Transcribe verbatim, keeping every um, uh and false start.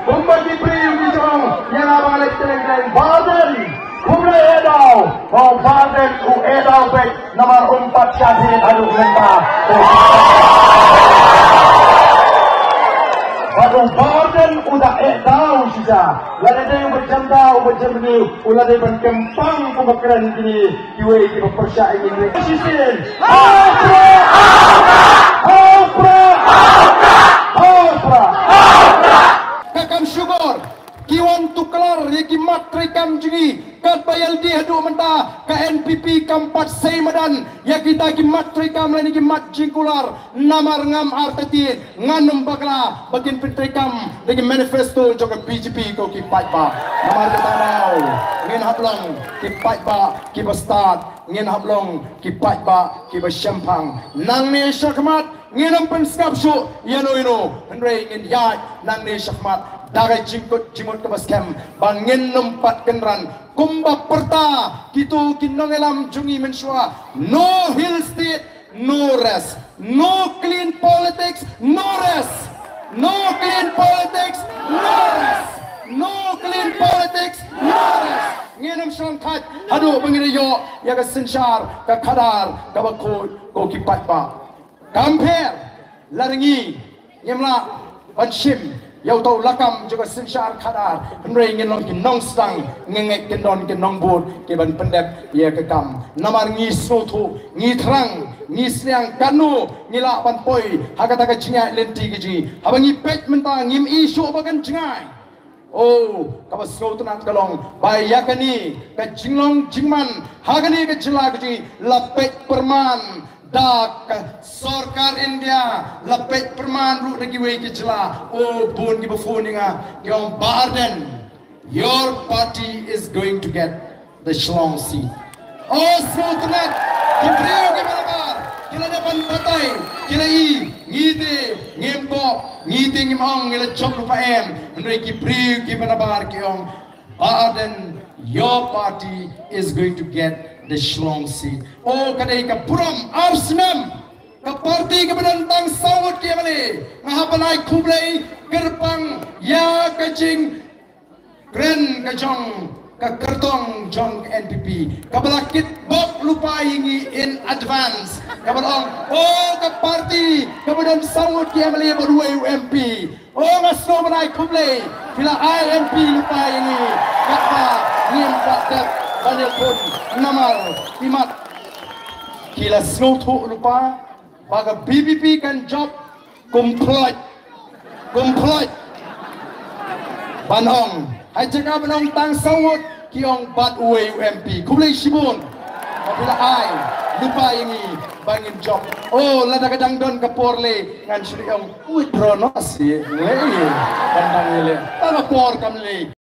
Kumba ki briew ki jong ïa nga ba nga leit kylleng kylleng, Bah Ardent, kumba u eh daw, oh Bah Ardent u eh daw beit namar um pat shah thied haduh mynta. Bad u Bah Ardent u da eh daw shisha. Lada dei uba jem daw, uba jem bniah, u la dei ban kyrpang kumba kren kine kiwei kiba pyrshah ïa ngi. Shisien. Ha u Prah! Ha u Prah! Ha u Prah! Ka kam shukor, ki wan tuklar ïa ki mat treikam jong ngi, katba ïalade haduh mynta ka N P P kam pat sei madan ïa kita ki mat treikam lane ki mat jingkular. Namar ngam artatien, ngan ym bakla ba kin pyntreikam da ki manifesto jong ka B J P ko ki paidbah. Namar kata daw ngin hap long ki paidbah kiba stad, ngin hap long ki paidbah kiba shemphang. Nangne shakhmat ngin ym pynsngap shuh ïano ïano, hynrei ngin ïaid nangne shakhmat da ka jingkut jingmut kaba skhem ba ngin ym pat kynran kumba pyrta kito ki nongïalam jong ngi mynshuwa. No Hill State, no rest. No clean politics, no rest. No clean politics, no rest. No clean politics, no rest. Ngin ym shong thait haduh ba ngin ïoh ïa ka synshar ka khadar kaba khuid ko ki paidbah. Kam pher, lada ngi ngim lah ban shim ïa uto u lakam jong ka synshar khadar, hynrei ngin long ki nongsdang, ngi ngeit kin don ki nongbud ki ban pyndep ïa ka kam. Namar ngi sngewthuh, ngi thrang, ngi sliang katno ngi lah ban poi ha kata ka jingïaid lynti ka jong ngi. Haba ngi peit mynta ngim i shuh ba kan jngai. Oh, kaba sngewtynnat ka long ba ïa kane ka jinglong jingman ha kane ka jylla ka jong ngi la peit pyrman da ka sorkar India, la peit pyrman ruh da kiwei ki jylla. Oh, bun kiba phone ïa nga, ki ong, Bah Ardent, your party is going to get the Shillong seat. Oh, sngewtynnat, ki briew kiba nabar ki la dep ban batai, ki la i, ngi te ngim kop, ngi te ngim ong ngi la jop lypa em. Hynrei ki briew kiba nabar ki ong, Bah Ardent, your party is going to get the Shillong seat. Oh, ka dei ka burom ar snem ka party kaba don tang saw ngut ki M L A. Nga hap ban ai khublei kyrpang ïa ka jingkren ka jong ka kyrtong jong ka N P P kaba la kitbok lypa ïa ngi in advance, kaba la ong, oh, ka party kaba don saw ngut ki M L A bad uwei u M P. Oh, nga sngewbha ban ai khublei, phi la ai M P lypa ïa ngi, katba ngim pat dep ban ïakhun namar imat ki la sngewthuh lypa ba ka V P P kan jop. Kum ploit, kum ploit ban ong, ha jaka ban ong tang saw ngut, ki ong bad uwei u M P. Khublei shibun ba phi la ai lypa ïa ngi ba ngin jop. Oh, lada ka dang don ka por lei ngan shu ong withdraw noh seh, lei ban dang lei, tang ka por kam lei.